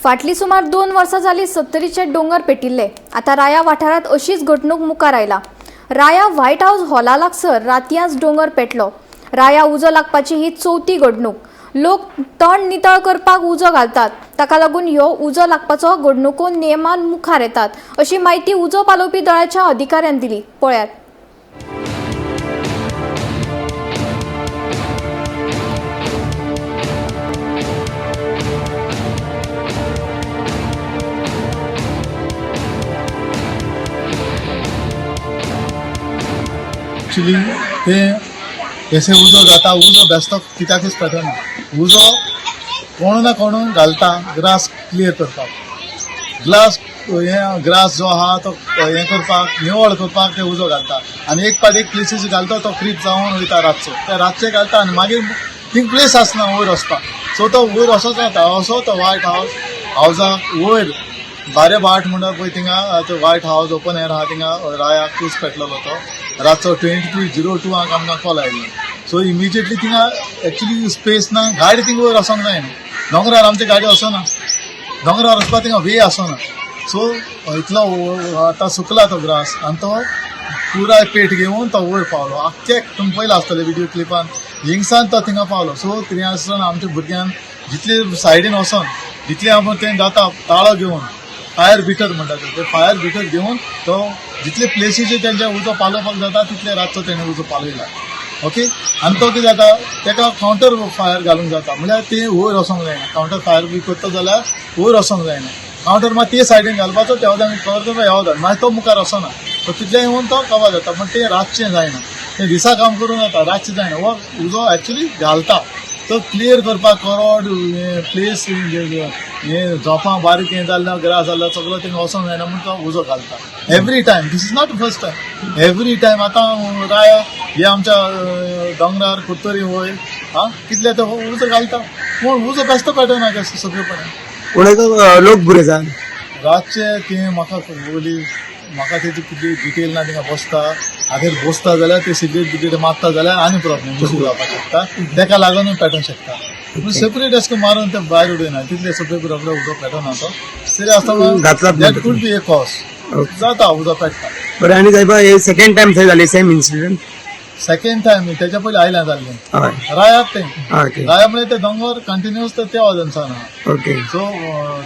फाटली सुमार 2 वर्सां जाली सत्तरीचे दोंगर पेटिल्ले. आतां राया वाठारांत अशीच घडणूक मुखार आयला. राया व्हायट हाऊस हॉला लागसर रातयांच दोंगर पेटलो. राया उजो लागपाची ही चवथी घडणूक. लोक तण नितळ करपाक उजो घालतात, ताका लागून ह्यो उजो लागपाचो घडणुको नेमान मुखार येतात अशी म्हायती उजो पालोवपी दळाच्या अधिकाऱ्यान दिली. पळयात. एक्चुली ते जशें उजो जाता, उजो बेस्तो कित्याकूच पेटना. उजो कोण ना कोण घालता ग्रास क्लियर करपाक. ग्लास हे ग्रास जो आहा तो हें करपाक, निवळ करपाक ते उजो घालता. आनी एक पाट एक प्लेसीस घालता, तो क्रीप जावन वयता रातचो. ते रातचे घालता आनी मागीर थिंग प्लेस आसना वयर वचपाक. सो तो वयर असो जाता, असो तो व्हायट हावस हावजाक वयर बारे भाट म्हणटा पळय थिंगा तो व्हायट हावस ओपन एयर आहा, थिंगा रायाक कूस पेटलेलो. तो रातचो 23:02 आमकां कॉल आयलो. सो इमिजिएटली थिंगा एक्चुली स्पेस ना, गाडी थिंगा वयर वचोंक जायना. दोंगरार आमची गाडी वचना, दोंगरार वचपाक थिंगा वे आसना. सो इतलो आतां सुकला तो ग्रास आनी तो पुराय पेट घेवन तो वयर पावलो. आख्खे तुमी पयला आसतले विडियो क्लिपान, हिंगसान तो थिंगा पावलो. सो थंय आसतना आमच्या भुरग्यान जितले सायडीन वचोन जितले आमकां तें जाता ताळो घेवन, फायर बिटर म्हणटा ते फायर बिटर घेवन तो जितले प्लेसीचेर तेंच्या उजो पालोवपाक जाता तितले रातचो तेणें उजो पालयला. ओके, आनी तो कितें जाता, तेका कावंटर फायर घालूंक जाता, म्हणल्यार ते वयर वचोंक जायना. कावंटर फायर बी करता जाल्यार वयर वचोंक जायना. कावंटर मात ते सायडीन घालपाचो, त्या वतान कवर करपा ह्या वतान, मागीर तो मुखार वचना. सो तितलें येवन तो कवर जाता. पण ते रातचें जायना, तें दिसा काम करूं जाता, रातचें जायना. हो उजो एक्चुली घालता तो क्लियर करपाक, करोड प्लेस हे झोपां बारीक हें जाल्लें, ग्रास जाल्लो सगळो थिंगा वचोंक जायना म्हूण तो उजो घालता. Every time, this is not first time, every time. आतां राया हे आमच्या दोंगरार कुर्तोरी वयर आं कितले तो उजो घालता, पूण उजो बेश्टो पेटना सगळेपणान. पूण एक लोक बुरे जान रातचे ते म्हाका बोली, म्हाका तेजी कितली डिटेल ना. थिंगा बसता, आनी बसता जाल्यार ते सिगरेट बिगरेट मारता जाल्यार आनी प्रॉब्लेम दुसरी जावपाक शकता. तेका लागूनय पेटोवंक शकता. पूण सेपरेट अशें करून मारून ते भायर उडयना, तितले सेपरेट रोखडो उजो पेटना तो. तरी आसतना घातला. That could be a cause जाता, उजो पेटता. बरें, आनी साहेब, हे सेकंड टायम थंय जाली सेम इन्सिडंट? सेकंड टायम, तेच्या पयलीं आयल्या जाल्लें हय. रायात तें. ओके. राया म्हळ्यार ते दोंगर कंटिन्युअस ते त्या वाजनसान आहा. ओके. सो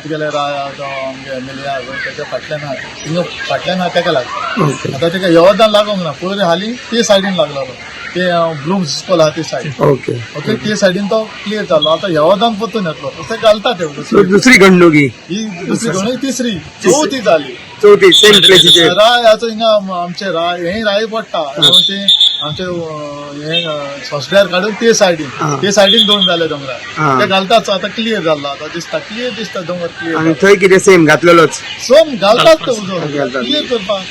तुगेले राया तो आमगे एम एल ए आहा तेच्या फाटल्यान आहा, थिंगा फाटल्यान आहा, तेका लागता. ओके. आतां तेका येवदान लागोंक ना, पयर हालीं ते सायडीन लागलेलो, ते ब्लूम्स स्कूल आहा ते सायडीन. ओके. ओके, ते सायडीन तो क्लियर जालो. आतां येवदान परतून येतलो, तशें घालता ते. सो दुसरी घडणूक ही? ही दुसरी, दोनूय, तिसरी, चवथी जाली. चवथी सेम प्लेसीचेर. रायाचो हिंगा आमचे राय हे राय पडटा ते आमचे हे ससड्यार काडून ते सायडीन. हा. ते सायडीन दोन जाले दोंगरार. हा. ते घालतात. आतां क्लियर जाल्लो, आतां दिसता, क्लियर दिसता दोंगर क्लियर. आनी थंय कितें सेम घातलेलोच? सोम घालतात ते उजो घालतात. क्लियर करपाक.